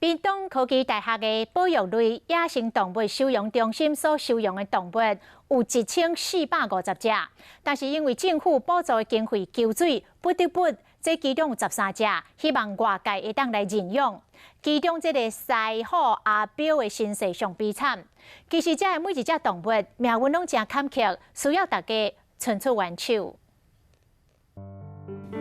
屏東科技大學的保育類野生動物收容中心所收容的動物有1450隻，但是因為政府補助的經費縮水，不得不這其中有13隻，希望外界會當來認養。其中這個獅虎阿彪的身世上悲慘。其實這每一隻動物命運攏誠坎坷，需要大家伸出援手。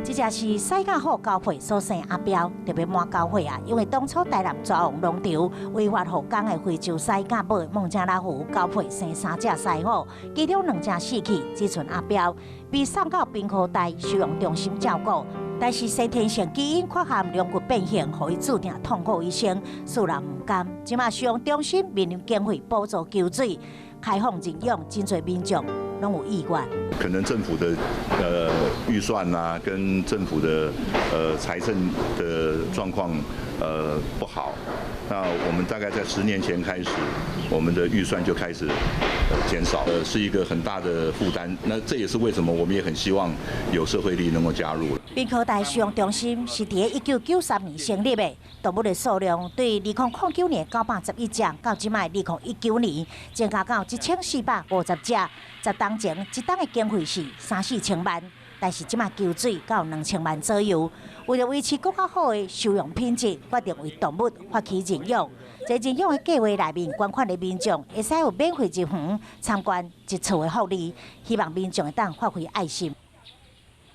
這隻是賽甲虎交配所生阿彪，特別滿交歲啊！因為當初台南抓王農場違法予公的非洲獅佮母孟加拉虎交配生三隻獅虎，其中兩隻死去，只賰阿彪被送到屏科大收容中心照顧。但是先天性基因缺陷龍骨變形，予伊注定痛苦一生，世人毋甘。這馬收容中心面臨經費補助縮水，開放認養，真濟民眾攏有意願。可能政府的預算啊，跟政府的財政的狀況不好。那我們大概在10年前開始，我們的預算就開始減少，是一個很大的負擔。那這也是為什麼我們也很希望有社會力能夠加入。屏科大收容中心是佇1993年成立的，動物的數量對2009年911隻，到這擺2019年增加到1450隻。10冬前一冬的經費是三四千萬，但是這擺縮水到2000萬左右。為了維持閣較好的收容品質，決定為動物發起認養。這認養的計劃內面，捐款的民眾會使有免費入園參觀一次的福利，希望民眾會當發揮愛心。